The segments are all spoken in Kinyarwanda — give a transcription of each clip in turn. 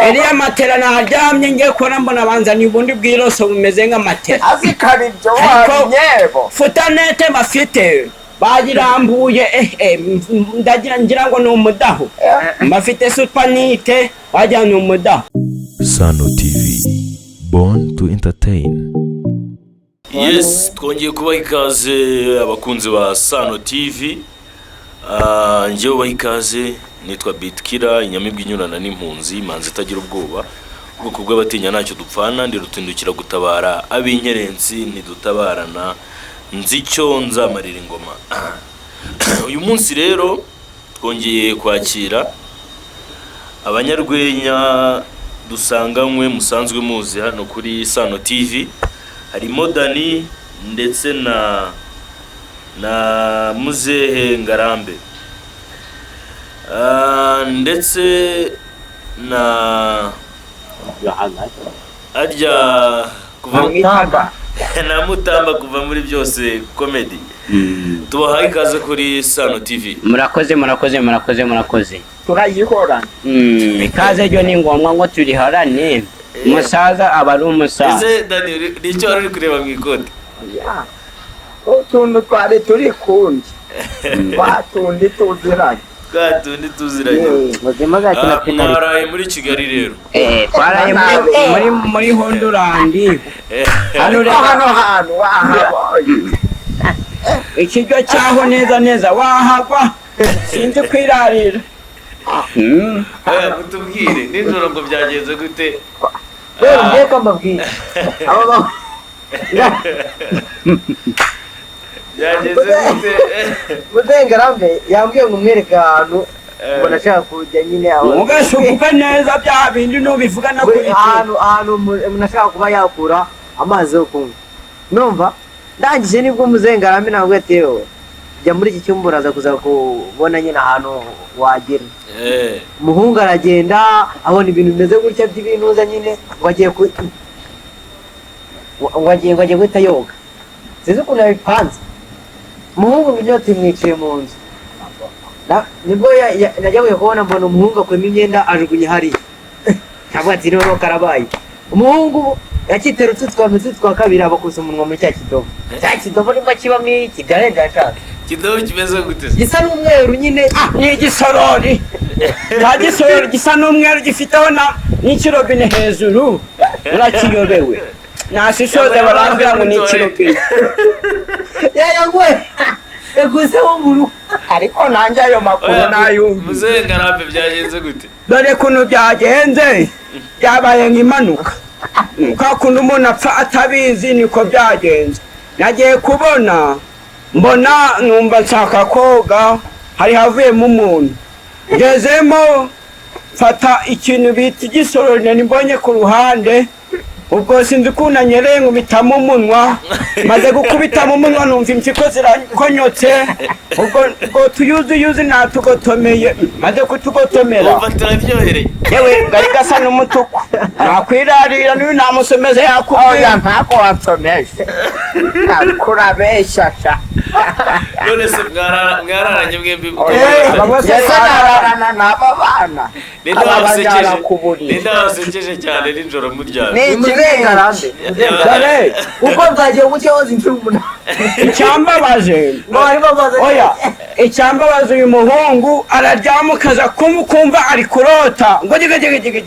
Iriya matera naryamye, ngiye kubona mbona banzaniye ubundi bwiroso bumeze nk'amatera. Azikara ibyo. Ariko wabinyebo. Futanete bafite bayirambuye, ndagira ngira ngo ni umudaho. Bafite supanite, wagira ni umudaho. Sano TV, born to entertain. Yes, twongeye kubaha ikaze, abakunzi ba Sano TV. Njyewe ubaha ikaze nitwa Bitkira, inyamibwa inyurana n'impunzi, imanzi itagira ubwoba, ubwoko bw'abatinya ntacyo dupfana, ndi rutindukira gutabara ab'inkerensi ntidutabarana, nzi icyo nzamarira ingoma. Uyu munsi rero twongeye kwakira abanyarwenya dusanganywe, musanzwe muzi hano kuri Sano TV. Harimo Dani ndetse na Muzehe Ngarambe, ndetse na arya kuva Mutamba. Na Mutamba kuva muri Byose Comedy. Tubahaye ikaze kuri Sano TV. Murakoze, murakoze, murakoze, murakoze. Turayihorana. Ikaze ryo ni ngombwa ngo turiharane, umusaza aba ari umusaza. Ese Dani, ni icyo wari uri kureba mu ikote? Ya. Utuntu twari turi kundi, twa tundi tuziranye. Twa tundi tuziranye. Muzima gakina penaliti. Mwaraye muri Kigali rero? Twaraye muri Hondurandi hano. Ariko Reba hano hantu wahabonye. Ikiryo cyaho neza neza wahagwa, sinzi kwirarira. Mutubwire nijoro ngo byagenze gute? Rero mbega mbabwire aba Byagenze gute? Muzengarambe yambwiye ngo umwereke ahantu mbona ashaka kujya nyine aho. Ugashukuka neza bya bindi nubivuga no kuri Ahantu umuntu ashaka kuba yakura amazi yo kunywa. Numva ndangije, nibwo Muzengarambe ntabwo yatewe jya muri iki cyumba, uraza kuza kubona nyine ahantu wagera. Umuhungu aragenda abona ibintu bimeze gutya by'ibinuza nyine, ngo agiye guhita yoga, sinzi ukuntu yabipanze. Umuhungu ngo inyota imwiciye mu nzu. Nibwo najyaga kubona mbona umuhungu akuyemo imyenda ajugunye hariya, ntabwo ati noneho karabaye. Umuhungu yakitera utsi twa mbere, twa kabiri, abakuza umunwa muri cya kidobo. Cya kidobo nibwo kibamo iki byarenze yashatse. Kidobo kimeze gute se? Gisa n'umweru nyine. Ni igisorori, cya gisorori gisa n'umweru, gifiteho na n'ikirobine hejuru. Urakiyobewe? Nashishoze barambwira ngo ni ikirobine. Yayanywe yaguzeho mu rugo. Ariko nanjye ayo makuru Oya, nayumvise. Muzehe Ngarambe, byagenze gute? Dore ukuntu byagenze, byabaye nk'impanuka, kwa kuntu umuntu apfa atabizi, niko byagenze. Nagiye kubona mbona numva nshaka koga, hari havuyemo umuntu, ngezemo mfata ikintu bita igisorori nari mbonye ku ruhande. Ubwo sinzi ukuntu anyereye, nkubitamo umunwa. Maze gukubitamo umunwa numva impyiko zirakonyotse. Ubwo tuyuzuyuzi natugotomeye, maze kutugotomera Wumva turaryohereye. Yewe, gari gasa n'umutuku, nakwirarira n'uyu namusomeze Oya. yakubwira. Ntabwo wansomeje, kurabeshya sha. None se mwararanye mwembi? Oya, Bamwe se ese nararana n'aba bana Ninde aba wabasekeje? banyara ku buriri. Ninde wabasekeje cyane nijoro muryamye? Ni iki? Muzengarambe. Dore Kuko bwagiye gucya woza inshuro 8. Icyambabaje, Ngo barimo baza. oya, icyambabaza, uyu muhungu araryama ukaza kumva ari kurota ngo jige jige jige,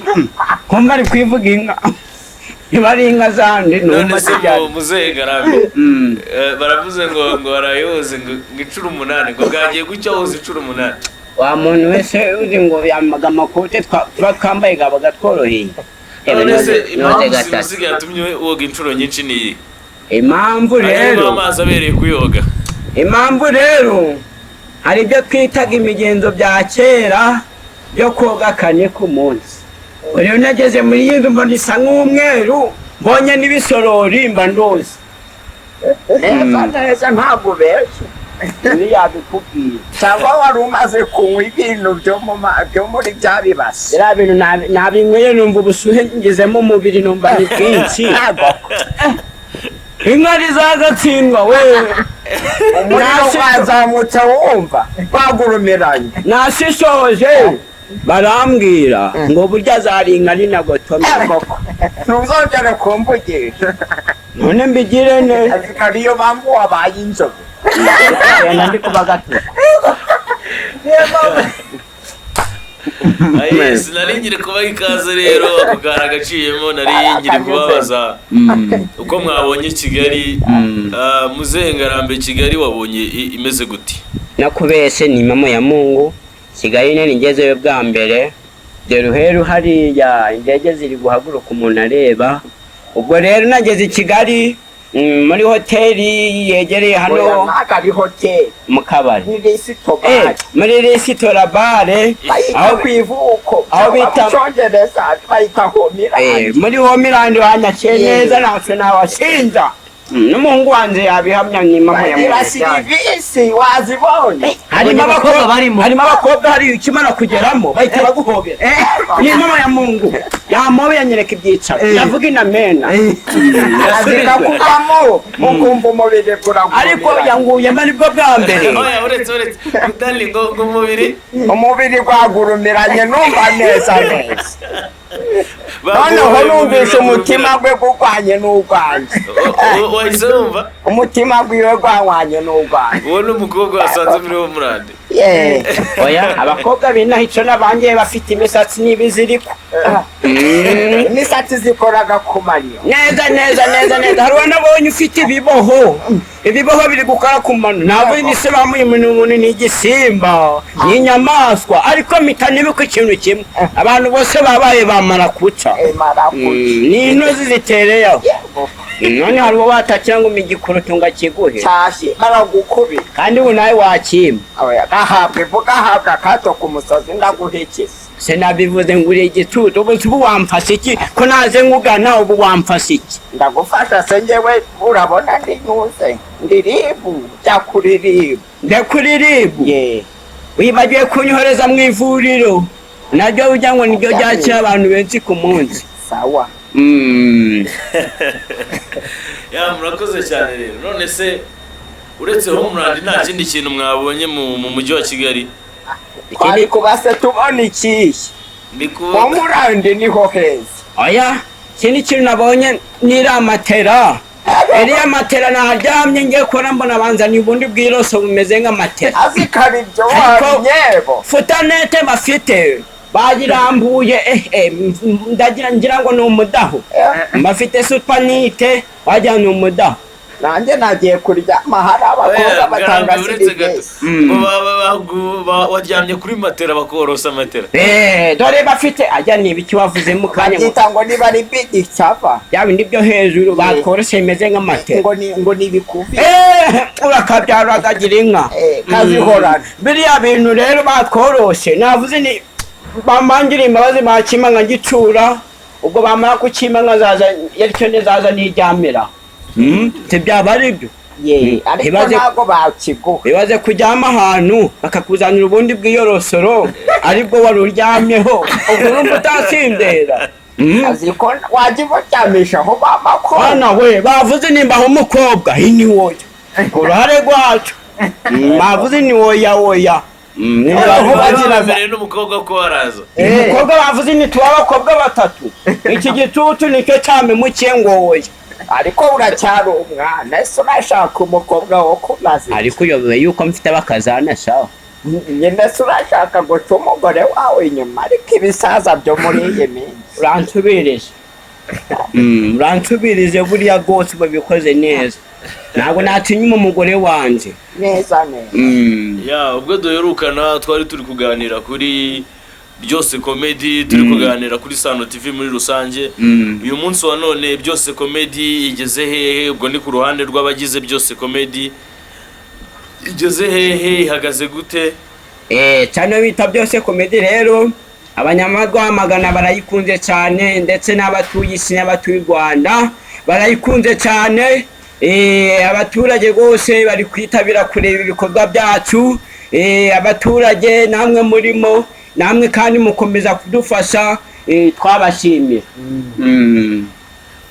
kumva ari kwivuga inka, niba ari inka zandi None numva se zijyanye. Muzehe Ngarambe, baravuze ngo warayoze ngo inshuro 8, ngo bwagiye gucya woza inshuro 8. Wa muntu wese uzi ngo yamaga amakote tuba twambaye gaba tworoheye. None se Noze impamvu gatatu. simusiga yatumye woga inshuro nyinshi ni iyi? Impamvu Harimo rero amazi abereye kuyoga. Impamvu rero, hari ibyo twitaga imigenzo bya kera byo koga kane ku munsi. Rero nageze muri iyi nzu mbona isa nk'umweru, mbonye n'ibisorori mba ndoze. Neza neza, ntabwo ubeshya. Yabikubwiye. Cyangwa wari umaze kunywa ibintu byo muri bya bibasi? Biriya bintu nabinyweye numva ubushyuhe ngezemo umubiri, numva ni bwinshi. Ntabwo. Inka zagatsindwa we. Umuriro wazamutse wumva wagurumiranye. Nashishoje. Barambwira ngo burya zari inka nagotomye. Koko ntuzongere kumvugisha. None mbigire ne? Ariko ariyo mpamvu wabaye inzobe. Genda, ndi kuba gato. Aye, sinari ngiri kubaha ikaze rero, ako kari agaciyemo. Nari ngiri kubabaza uko mwabonye Kigali. Ah, muzehe Ngarambe, Kigali wabonye imeze gute? Nakubese ni mama ya Mungu. Kigali nari ngezeyo bwa mbere, dore uheru hariya indege ziri guhaguruka umuntu areba. Ubwo rero nageze i Kigali, muri hoteli yegereye Oya, hano. Ntabwo ari hoteli. Mu kabari. Ni resitora. Muri resitora bare. Bayita Aho ku ivuko. aho bita- Mu cyongereza bayita Homeland. Muri Homeland wanyakiye neza, ntacyo nawashinja. N'umuhungu wanje yabihamya, ni mama ya Bagira Mungu. serivisi wazibonye? Harimo Abakobwa abakobwa barimo. Harimo abakobwa, hari ukimara kugeramo bahita baguhobera. Ni mama ya Mungu yamobe, yanyereka ibyicaro, yavuga inamena. Zikakuvamo ukumva umubiri guragurira. Ariko yanguyemo aribwo bwa mbere. Oya, uretse Darling, ngo umubiri Umubiri gwagurumiranye, numva neza neza. Noneho numvishe umutima gwe gugwanye n'ugwanjye. Wahise wumva Umutima gwiwe gwahwanye n'ugwanjye. uwo ni umukobwa wasanze muri Homeland? Yeah. Oya, abakobwa binaha ico n'abangiye bafite imisatsi n'ibiziriko. Imisatsi zikoraga ku manyo. Neza neza neza neza. Hari uwo nabonye ufite ibiboho, ibiboho biri gukora ku mano. Ntabwo ni bamuye umuntu, ni igisimba, ni inyamaswa. Ariko mpita nibuka ikintu kimwe: abantu bose babaye bamara kuca. Marakuca. Ni intozi zitereye aho. None hari uwo watakira ngo umigikoroto ngo akiguhe? Cyashye baragukubita. Kandi ubu nawe wakimba. Oya, gahabwa ivu, gahabwa akato ku musozi, ndaguhekeza. Sinabivuze ngo uri igitutu. Ubu se ubu wamfasha iki ko naze nkugana? Ubu wamfasha iki? Ndagufasha se njyewe? Urabona ndi nyuze ndi ribu, jya kuri ribu. Ndakuri ribu? Ye. Wibagiwe kunyohereza mu ivuriro naryo ujya ngo niryo ryakira abantu benshi ku munsi. Sawa. Ya, murakoze cyane rero. None se uretse Homeland nta kindi kintu mwabonye mu mujyi wa Kigali? Twari kuba se tubona ikihe? Ni ku Homeland niho heza. Oya, ikindi kintu nabonye ni iriya matera, iriya matera naryamye ngiye kubona mbona banzaniye ubundi bwiroso bumeze nk'amatera. Azikaba ibyo Ariko- wabinyebo. Futanete bafite bayirambuye, ndagira ngira ngo ni umudaho bafite, supanite wagira ni umudaho. Nanjye nagiye kuryama hari abakobwa Oya, batanga Ngarambe, uretse gato. serivisi. Ngo waryamye kuri matera bakorosa matera? Dore bafite ajya ni ibiki wavuze mu kanya ngo Babyita ngo niba ari bigi cyava. Bya bindi byo hejuru bakoroshe bimeze nk'amatera. Ngo ni ibikufi. Urakabyara urakagira inka. Kazihorana. Biriya bintu rero batworoshe, navuze ni bambangira imbabazi bakima nkagicura. Ubwo bamara kukima nkazaza yaricyo nizaza niryamira. Ntibyaba ari byo? Ye, ariko ntabwo bakiguha. Ibaze kuryama ahantu bakakuzanira ubundi bw'iyorosoro aribwo wari uryamyeho, ubwo urumva utasindera? Aziko wajya ubaryamishaho bamako. Bana we, bavuze nimba aho umukobwa ni woya ku ruhare rwacu. Bavuze ni woya woya. Nimba aho Bari bagira bemerewe n'umukobwa ko waraza? Umukobwa bavuze ni tuba abakobwa batatu, iki gitutu nicyo cyampemukiye ngo woya. Ariko uracyari umwana, ese urashaka umukobwa wo kumaza? Ariko uyobewe yuko mfite abakazana shawa? Nyine se urashaka guca umugore wawe inyuma? Ariko ibisaza byo muri iyi minsi. Uransubirije. Uransubirije. Buriya rwose babikoze neza, ntabwo natinyuma umugore wanjye. Neza neza. Ya, ubwo duherukana twari turi kuganira kuri Byose Comedy, turi kuganira kuri Sano TV muri rusange. Uyu munsi wa none Byose Comedy igeze hehe? Ubwo ni ku ruhande rw'abagize Byose Comedy, igeze hehe, ihagaze gute? Cyane bita Byose Comedy rero, abanyamagana barayikunze cyane, ndetse n'abatuye isi n'abatuye u Rwanda barayikunze cyane. Abaturage rwose bari kwitabira kureba ibikorwa byacu. Abaturage namwe murimo, namwe kandi mukomeza kudufasha, twabashimira.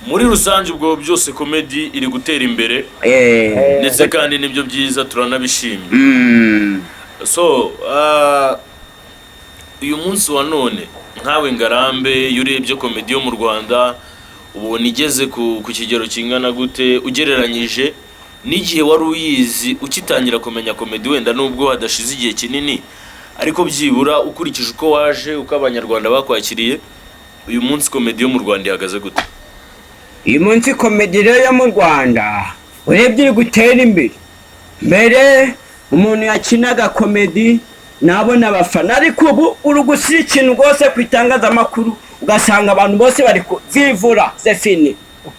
Muri rusange ubwo Byose Comedy iri gutera imbere, ndetse kandi nibyo byiza, turanabishimye. So Uyu munsi wa none, nkawe Ngarambe, iyo urebye comedy yo mu Rwanda, ubona igeze ku kigero kingana gute ugereranyije n'igihe wari uyizi ukitangira kumenya comedy? Wenda nubwo hadashize igihe kinini, ariko byibura ukurikije uko waje, uko Abanyarwanda bakwakiriye, uyu munsi comedy yo mu Rwanda ihagaze gute? Uyu munsi comedy rero yo mu Rwanda, urebye iri gutera imbere. Mbere umuntu yakinaga comedy nabona abafana, ariko ubu uri gushyira ikintu rwose ku itangazamakuru, ugasanga abantu bose bari kuvivura sefini.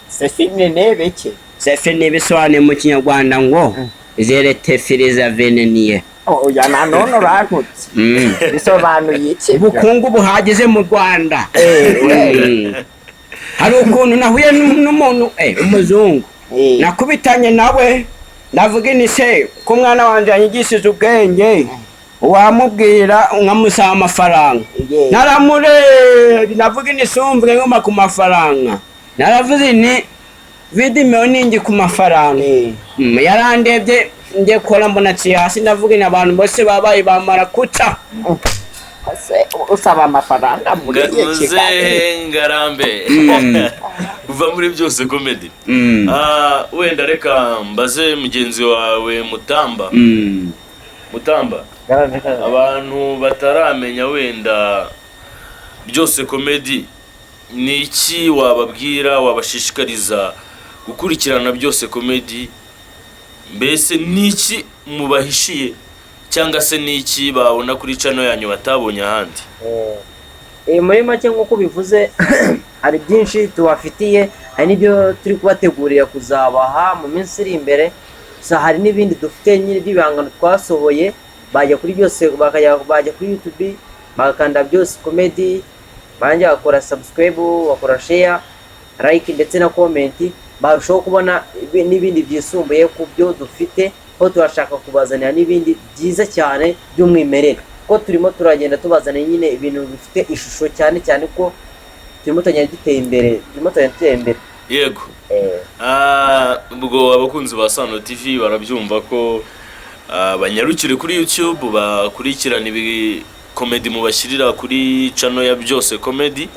Sefini ni ibiki? Sefini bisobanuye mu Kinyarwanda ngo zeretefiriza veneniye. Oya, nanone urantutse. Bisobanuye iki? Ubukungu buhagije mu Rwanda. Hari ukuntu nahuye n'umuntu, umuzungu, nakubitanye nawe, ndavuga ini se ko umwana wanjye yanyigishije ubwenge, wamubwira nkamusaba amafaranga. Naramurebye, ndavuga ini sumvuge ngoma ku mafaranga, naravuze ni vidimeo ningi ku mafaranga. Yarandebye, ngiye kora mbona aciye hasi, ndavuga ni abantu bose babaye bamara kuca. Se usaba amafaranga muri iyi Kigali? Muzehe Ngarambe, uva muri Byose Comedy. Wenda reka mbaze mugenzi wawe Mutamba. Mutamba, abantu bataramenya wenda Byose Comedy ni iki, wababwira, wabashishikariza gukurikirana Byose Comedy? Mbese ni iki mubahishiye, cyangwa se ni iki babona kuri channel yanyu batabonye ahandi? Muri make, nk'uko bivuze, hari byinshi tubafitiye, hari n'ibyo turi kubategurira kuzabaha mu minsi iri imbere. Gusa hari n'ibindi dufite nyine by'ibihangano twasohoye. Bajya kuri Byose, bakajya bajya kuri YouTube, bagakanda Byose Comedy, barangiza bagakora subscribe, bakora share, like ndetse na comment, barushaho kubona n'ibindi byisumbuye ku byo dufite, aho turashaka kubazanira n'ibindi byiza cyane by'umwimerere, ko turimo turagenda tubazanira nyine ibintu bifite ishusho, cyane cyane ko turimo turagenda dutera imbere, turimo turagenda dutera imbere. Yego. Ubwo abakunzi ba Sano TV barabyumva ko banyarukire kuri YouTube bakurikirana ibi comedy mubashyirira kuri channel ya Byose Comedy,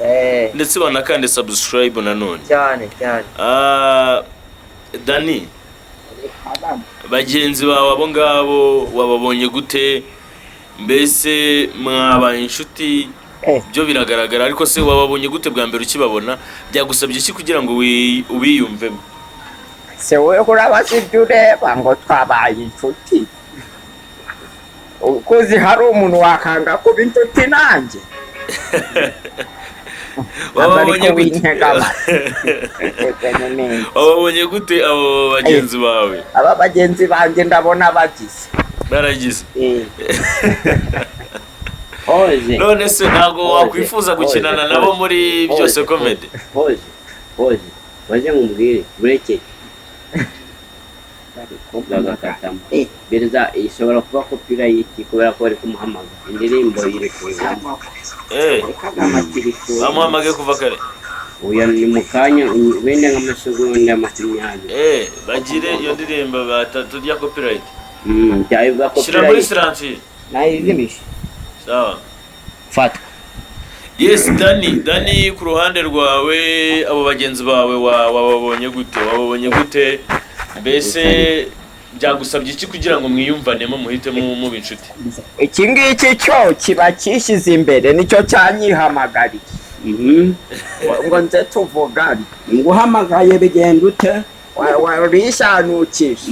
ndetse banakande subscribe nanone. Cyane cyane. Dani, bagenzi bawe abo ngabo wababonye gute? Mbese mwabaye inshuti? Byo biragaragara, ariko se wababonye gute bwa mbere ukibabona? Byagusabye iki kugira ngo ubiyumvemo? Se wowe urabaza ibyo ureba ngo twabaye inshuti? Ukuzi hari umuntu wakanga kuba inshuti nanjye? Wababonye Ariko gute? wintega amatwi. Wababonye gute abo bagenzi bawe? Aba bagenzi banjye ndabona bagize Baragize. Oze. None se ntabwo Oze, wakwifuza oze, gukinana oze, nabo muri Byose oze, Comedy? Oze, oze, baze nkubwire, bureke bagakatamo. Bereza ishobora kuba copyright kubera ko bari kumuhamagara, indirimbo iri kuzamo. Bamuhamagaye kuva kare. Oya, ni mu kanya, wenda nk'amasegonda 20. Bagire iyo ndirimbo batatu rya copyright. Byabivuga Shyira muri copyright. Silencieux. Nayizimishe. Sawa. Fatwa. Yes, Dani, Dani, ku ruhande rwawe abo bagenzi bawe wababonye gute? Wababonye gute? Mbese byagusabye iki kugira ngo mwiyumvanemo, muhitemo muba inshuti? Iki ngiki cyo kiba cyishyize imbere, nicyo cyanyihamagariye ngo nze tuvugane. Nguhamagaye bigenda ute? Warishanukije.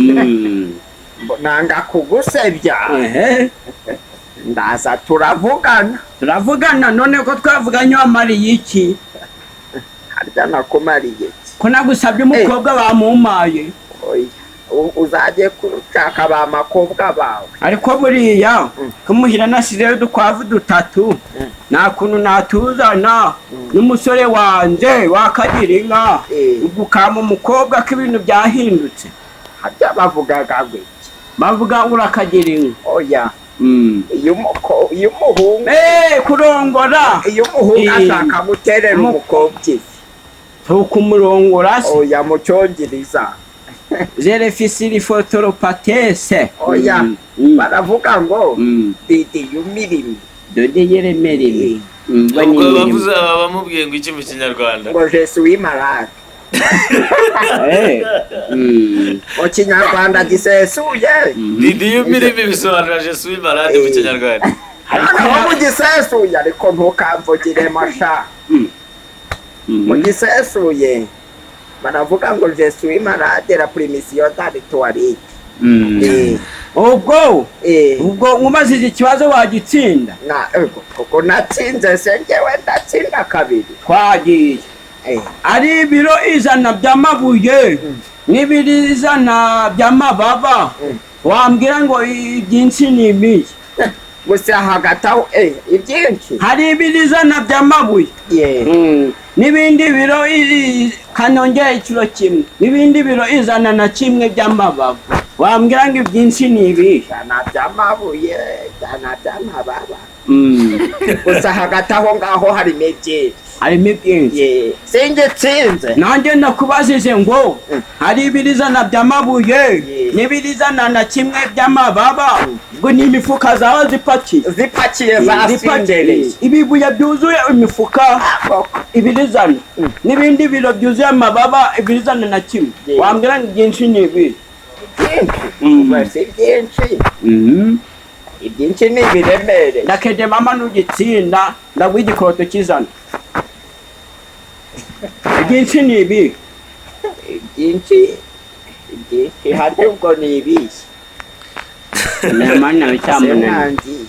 Nanga kugusebya. Ndaza turavugana. Turavugana. None ko twavuganye, wamariye iki? Harya nakumariye iki? Ko nagusabye umukobwa bamumaye. Oya, uzajye gushaka ba makobwa bawe. Ariko buriya kumuhira nasizeyo udukwavu dutatu, nta kuntu natuzana n'umusore wanje wakagira inka, ubwo ukama umukobwa, ko ibintu byahindutse. Harya bavugaga ngo iki? Bavuga ngo urakagira inka. Oya, iyo umuhungu Kurongora. Iyo umuhungu ashaka guterera umukobwa ivi. Tukumurongora se. Oya, mu Cyongereza. Zerefisiri fotoropatese. Oya, baravuga ngo did you marry me? Dodeyere merime. Ubwo bavuze aba bamubwiye ngo iki mu Kinyarwanda? Ngo je suis malade. Mu Kinyarwanda gisesuye. Didiyo mirimo bisobanura je suis malade mu Kinyarwanda. Noneho mu gisesuye, ariko ntukamvugire masha, mu gisesuye baravuga ngo je suis malade, la permission d'aller toilette. Ubwo Eh. ubwo nkumazije ikibazo wagitsinda. Na ego, kuko natsinze se, njyewe ndatsinda kabiri. Twagiye. Ari ibiro 100 by'amabuye n'ibiro 100 by'amababa, wambwira ngo ibyinshi ni ibihe? Gusa hagati aho ibyinshi Hari ibiro 100 by'amabuye n'ibindi biro kanongera ikiro kimwe n'ibindi biro 101 by'amababa, wambwira ngo ibyinshi ni ibihe? 100 by'amabuye, 100 by'amababa, gusa hagati aho ngaho harimo ibyinshi. Harimo ibyinshi. Singitsinze. Nanjye nakubajije ngo hari ibiro 100 by'amabuye n'ibiro 101 by'amababa, ngo ni imifuka zaba zipakiye. Zipakiye zasindereye. Ibibuye byuzuye imifuka ibiro 100 n'ibindi biro byuzuye amababa ibiro 101, wambwira ngo ibyinshi ni ibihe? Byinshi, ubwo si byinshi, ibyinshi ni ibiremereye. Ndakede mama, nugitsinda ndaguha igikoroto cy'ijana. Ibyinshi ni ibi? Ibyinshi, ibyinshi hari ubwo ni ibihe? Mana. Sinangiye.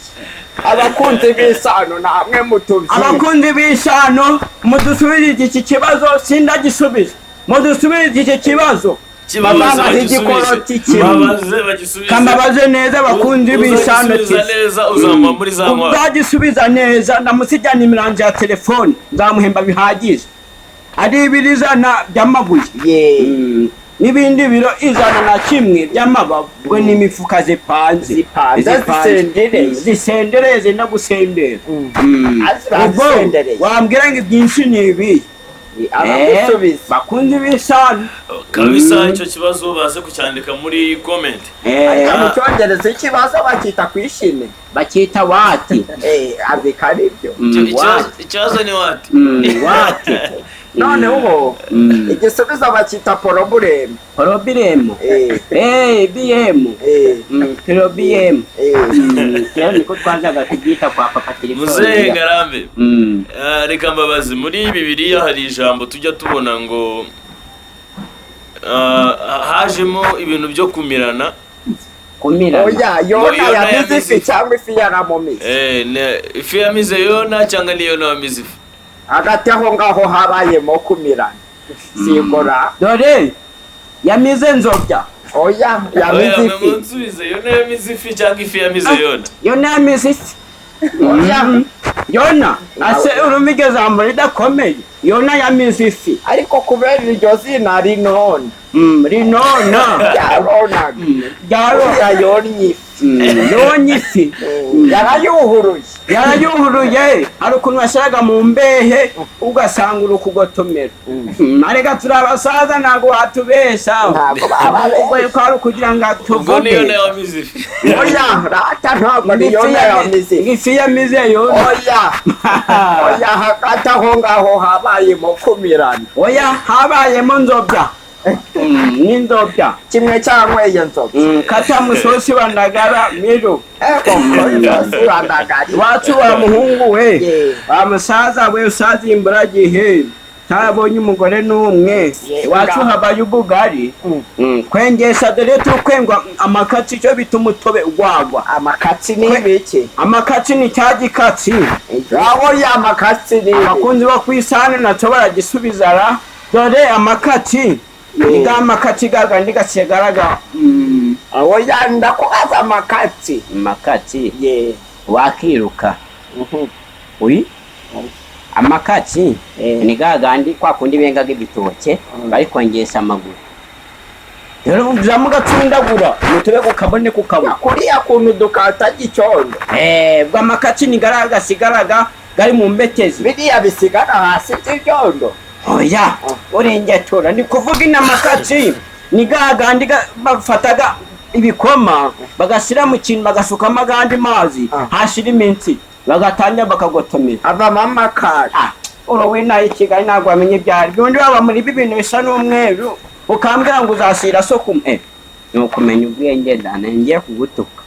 Abakunzi b'isano namwe mutubyine. Abakunzi b'isano, mudusubirize iki kibazo, sindagisubiza, mudusubirize iki kibazo. Kibabaze. Babaha Bagisubize. igikoroti kimwe. Babaze bagisubize. Kambabaze neza, abakunzi b'isano. Uzagisubiza neza uzamva muri za nkwavu. Uzagisubiza neza ndamusijyana imirango ya telefone, nzamuhemba bihagije. Ari ibiro 100 by'amabuye n'ibindi biro 101 by'amababa, ubwo n'imifuka zipanze. Zipanze, zisendereye. Zisendereye, zenda gusendera. Ubwo Zisendereye. wambwira ngo ibyinshi ni ibi? Abagusubiza. Bakunzi b'isano. Kabisa, icyo kibazo baze kucyandika muri comment. Ariko mu Cyongereza ikibazo bakita kwishime. Bakita what? Azika aribyo. Ikibazo ni what? What? Noneho igisubizo bakita problem. Problem. BM. Problem. Kera niko twazaga kubyita kwa papa telefone. Muzehe Ngarambe, reka mbabazi, muri Bibiliya hari ijambo tujya tubona ngo hajemo ibintu byo kumirana. Kumirana. Oya. Ngo Yona Yona yamize ifi yamize cyangwa ifi yaramumize? Ifi yamize Yona cyangwa ni Yona wamize ifi? Hagati aho ngaho habayemo kumirana, sigora. Dore yamize nzobya. Oya, Oya, yamize mwe ifi. Munsubize, Yona yamize ifi cyangwa ifi yamize Yona? Yona yamize ifi. Oya. Yona ase urumva iryo jambo ridakomeye, Yona yamize ifi. Ariko kubera iryo zina rinona. Rinona. Yaronaga. Ryaro. Oya, yonnye ifi. Yonye ifi. Yarayuhuruye. Yarayuhuruye. Hari ukuntu washyiraga mu mbehe ugasanga uri kugotomera. Areka turi abasaza, ntabwo watubesha. Ntabwo bababesha. Ubwo ko ari ukugira ngo Ubwo ni Yona tuvuge. wamize ifi. Oya rata, ntabwo ari Yona yamize ifi. Ifi yamize Yona. Oya, oya, hagati aho ngaho habayemo kumirana. Oya, habayemo nzobya, n'inzobya. Kimwe cyanyweye nzoga. Kata musosi wa ndagara miru. Ego ko ndagari. Iwacu wa muhungu we, Yeah. wa musaza we usaza imburagihe ntabonye umugore n'umwe, iwacu habaye ubugari. Kwengesha, dore turi kwengwa amakatsi, icyo bita umutobe ugwagwa. Amakatsi ni ibiki? Amakatsi ni cya gikatsi. Aho ya makatsi ni ibiki? Abakunzi bo ku isahani nacyo baragisubiza ra. Dore amakatsi ni ga makatsi gagandi gasigaraga. Aho ya, ndakubaza amakatsi. Amakatsi. Ye. Wakiruka uyi amakatsi ni gagandi kwa kundi bengaga ibitoke bari kongesha amaguru, rero uza mugatsindagura umutobe gukabone kukabona. Kuriya kuntu dukata gicyondo. Ubwo amakatsi ni gariya gasigaraga gari mu mbetezi. Biriya bisigara hasi by'ibyondo. Oya, urengetura ni kuvuga inamakatsi ni gagandi bafataga ibikoma bagashyira mu kintu bagasukamo agandi mazi, hashira iminsi. Bagatangira bakagotomera. Avamo amakara. Ah, urowe nayo i Kigali ntabwo wamenya ibyo ari byo. Undi waba muri ibi bintu bisa n'umweru, ukambwira ngo uzasira so ku ni ukumenya ubwenge da. Ngiye kugutuka,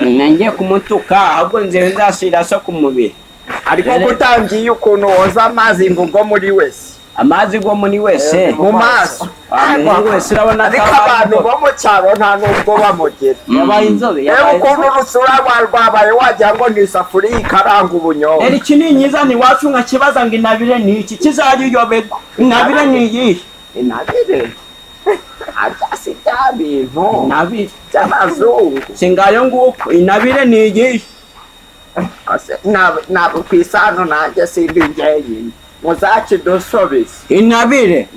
ngiye kumutuka, ahubwo nzewe nzasira so ku mubiri. Ariko kutangiye ukuntu woza amazi ngo ubwo muri wese. Amazi go muri wese. Mu maso. Wa muhungu wese urabona Ariko ko abantu bo mu cyaro nta n'ubwo bamugira. Yabaye inzobe. Reba Yabaye ukuntu inzobe. urusura rwabaye, wagira ngo ni isafuriya ikaranga ubunyobwa. Rero iki ni nyiza ni iwacu nkakibaza ngo inabire ni iki kizayiyoberwa, inabire ni iyihe? Inabire harya si bya bintu Inabire by'abazungu? Si ngayo nguko, inabire ni iyihe? Ase, ntabwo ku isano nanjye sindi njyenyine, muzakidusubize. Inabire.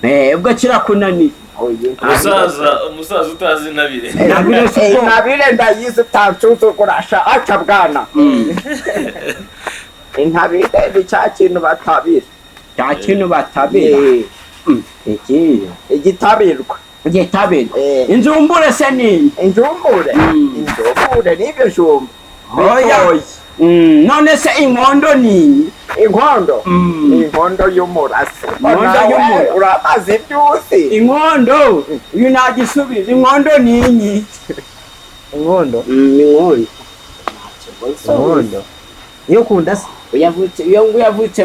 Ye. Ubwo kirakunaniye. Oye. Umusaza utazi intabire. Inabire si Eh, ubwoko. Intabire ndayizi, utansuzugura sha aca bwana. Intabire ni cya kintu batabira. Cya kintu batabira. Eh, Ikiyo igitabirwa. Igitabirwa. Eh. Inzumbure se ni Injumbure. Injumbure ni ibijumba Oya. bitoyi. None se inkondo ni Inkondo ni inkondo y'umurasi. Inkondo Nawe y'umurasi. uramaze ibyo uzi. Inkondo uyu ntagisubiza, inkondo ni inyi? Inkondo. Inkondo. Inkondo niyo kunda se? Yavutse iyo nguyu avutse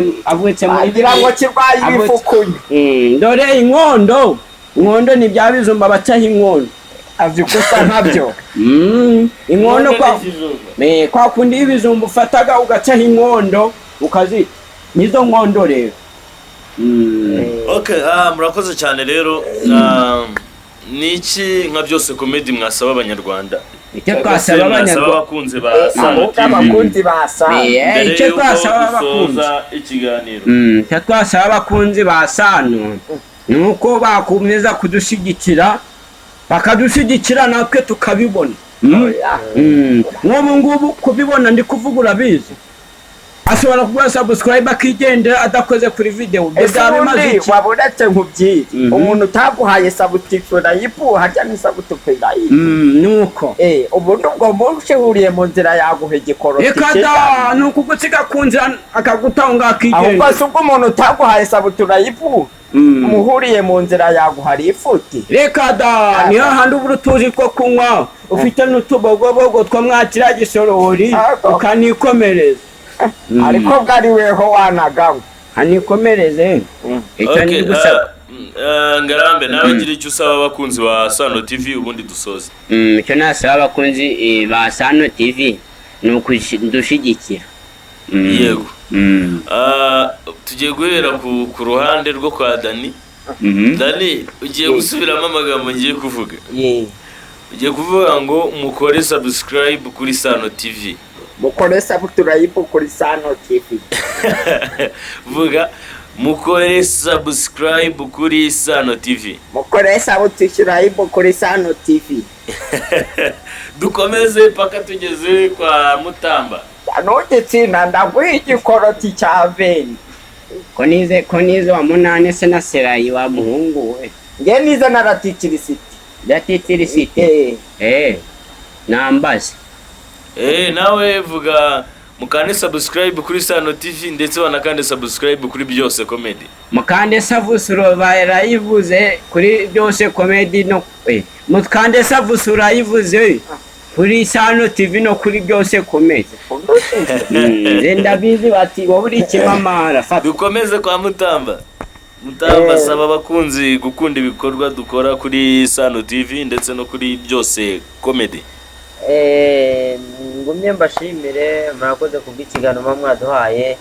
muri Wagira ngo kirwaye ibifukunyu. Dore inkondo, inkondo ni bya bijumba bacaho inkondo. Azi ko usa nkabyo. Inkondo kwa kwa kundi ibijumba ufataga ugacaho inkondo ukazita, nizo nkondo rero. Okay, murakoze cyane rero. Ni iki nka Byose Comedy mwasaba abanyarwanda? Icyo Cyangwa se twasaba mwasaba abanyarwanda abakunzi ba Sano Ahubwo TV abakunzi ba Sano. Mbere Icyo yuko twasaba abakunzi dusoza ikiganiro. Icyo twasaba abakunzi ba Sano ni uko bakomeza kudushyigikira, bakadushyigikira natwe tukabibona. Nk'ubu ngubu kubibona ndi kuvuga, urabizi, ashobora kuguha subscribe akigendera adakoze kuri video. Ibyo Ese byaba bimaze ubundi iki? waba uretse nkubwire, umuntu utaguhaye subscribe, harya ni subscribe? Nuko. Ubundi ubwo mushihuriye mu nzira yaguha igikoroti? Reka da, ni ukugusiga ku nzira akagutanga Ahubwo akigendera. se ubwo umuntu utaguhaye subscribe muhuriye mu nzira yaguha lifuti? Reka da, niyo handi ubura utuzi two kunywa, ufite n'utubogobogo two mwakira gisorori. Ariko- Ukanikomereza. Ariko bwari weho wanaganywa. Anikomereze icyo Okay, ndi gusaba. Ngarambe, nawe gira icyo usaba abakunzi ba Sano TV, ubundi dusoze. Icyo nasaba abakunzi ba Sano TV ni ukudushyigikira. Yego. Tugiye guhera ku ruhande rwo kwa Dani. Dani, ugiye gusubiramo amagambo ngiye kuvuga. Ugiye kuvuga ngo mukore subscribe kuri Sano TV. Mukore subscribe kuri Sano TV. Vuga mukore subscribe kuri Sano TV. Mukore subscribe kuri Sano TV. Dukomeze paka tugeze kwa Mutamba. Ntugitsinda ndaguha igikoroti cya veni. Ko nize wa munani se na serayi wa muhungu we? Nge nize na ratitirisiti. Datitirisite. Nambaze. Nawe vuga mukande subscribe kuri Sano TV ndetse banakande subscribe kuri Byose Comedy. Mukande savusuro barayivuze kuri Byose Comedy no mukande savusuro urayivuze kuri Sano TV no kuri Byose Comedy. Nze ndabizi, bati wowe uri ikimamara fata. Dukomeze kwa Mutamba. Mutamba, saba abakunzi gukunda ibikorwa dukora kuri Sano TV ndetse no kuri Byose Comedy. Ngumye mbashimire, murakoze kubw'ikiganiro muba mwaduhaye.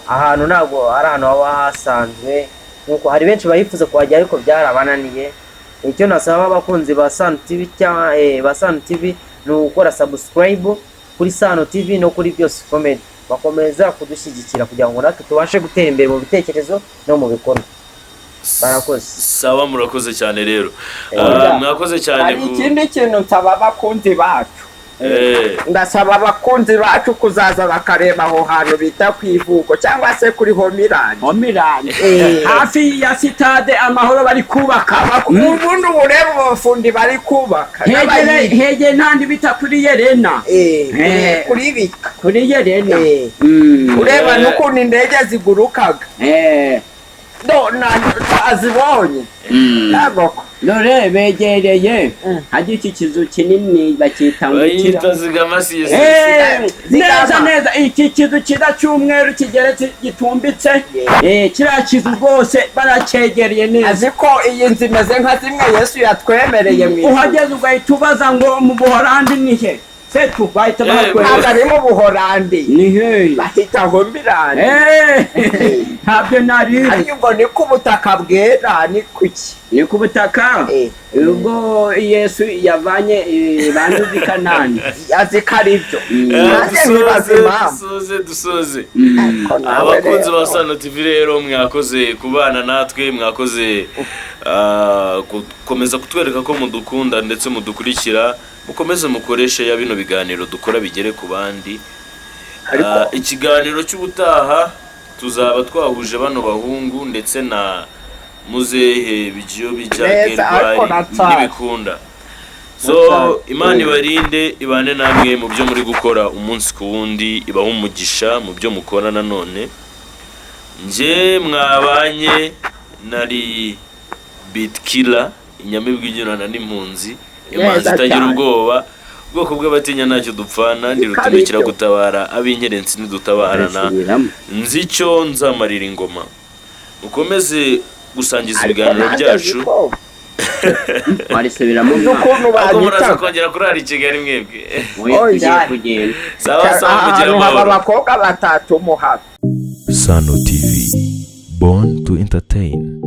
Ahantu ntabwo ari ahantu haba hasanzwe, nkuko hari benshi bayifuza kuhagera ariko byarabananiye. Icyo nasaba abakunzi ba Sano TV cyangwa ba Sano TV ni ugukora subscribe kuri Sano TV no kuri Byose Comedy, bakomeza kudushyigikira kugira ngo natwe tubashe gutera imbere mu bitekerezo no mu bikorwa. Barakoze. Sawa, murakoze cyane rero. Mwakoze cyane Hari ikindi kintu nsaba abakunzi bacu. Ndasaba abakunzi bacu kuzaza bakareba aho hantu bita ku ivuko cyangwa se kuri Homirani. Homirani. Hafi ya sitade Amahoro bari kubaka. Ubundi ubureba abafundi bari kubaka Hegere n'abayiga. hegere ntandi bita kuri Yerena. Kuri bika. Kuri Yerena. Ureba n'ukuntu indege zigurukaga. No azibonye ntabwo. Dore begereye hajya iki kizu kinini bakita ngo Bayita ikira. Zigama CSS. Neza Zigama. neza iki kizu cyiza cy'umweru kigeretse gitumbitse, kiriya kizu rwose baracyegereye neza. Azi ko iyi nzu imeze nka zimwe Yesu yatwemereye mu ijuru. Uhageze ugahita ubaza ngo mu Buholandi ni he, setu bahita Ntabwo bahakwereka. ari mu Buholandi. Ni he? Bahita Homirani. Ntabyo nari. Ariko ubwo ni ku butaka bwera ni kuki? Ni ku butaka ubwo Yesu yavanye banduzi Kanani. Azi ko ari byo. Nanjye nkibaza Dusoze, impamvu. dusoze, dusoze. Ariko nawe Abakunzi ba rero. Sano TV rero, mwakoze kubana natwe, mwakoze gukomeza kutwereka ko mudukunda ndetse mudukurikira. Mukomeze mukoreshe ya bino biganiro dukora bigere ku bandi. Ikiganiro cy'ubutaha tuzaba twahuje bano bahungu ndetse na muzehe Bigiyo Bijya Neza, ariko Gerwari natari. n'ibikunda. So Imana ibarinde, ibane namwe mu byo muri gukora umunsi ku wundi, ibahe umugisha mu byo mukora. Nanone njye mwabanye nari Bitkiller, inyamibwa inyurana n'impunzi, imanzi Neza itagira cyane. ubwoba, ubwoko bw'abatinya ntacyo dupfana, ndi rutumikira Ikabiryo. gutabara ab'inkerensi ntidutabarana, Arasubiramo. nzi icyo nzamarira ingoma. Mukomeze gusangiza Ariko ibiganiro nanjye byacu. azi ko Warisubiramo. uzi ukuntu Ariko muraza banyitaga. kongera kurara i Kigali mwebwe. Oya, tugiye Oya. kugenda. Sawa sawa, mugira Ahantu haba amahoro. abakobwa batatu muhaba. Sano TV, born to entertain.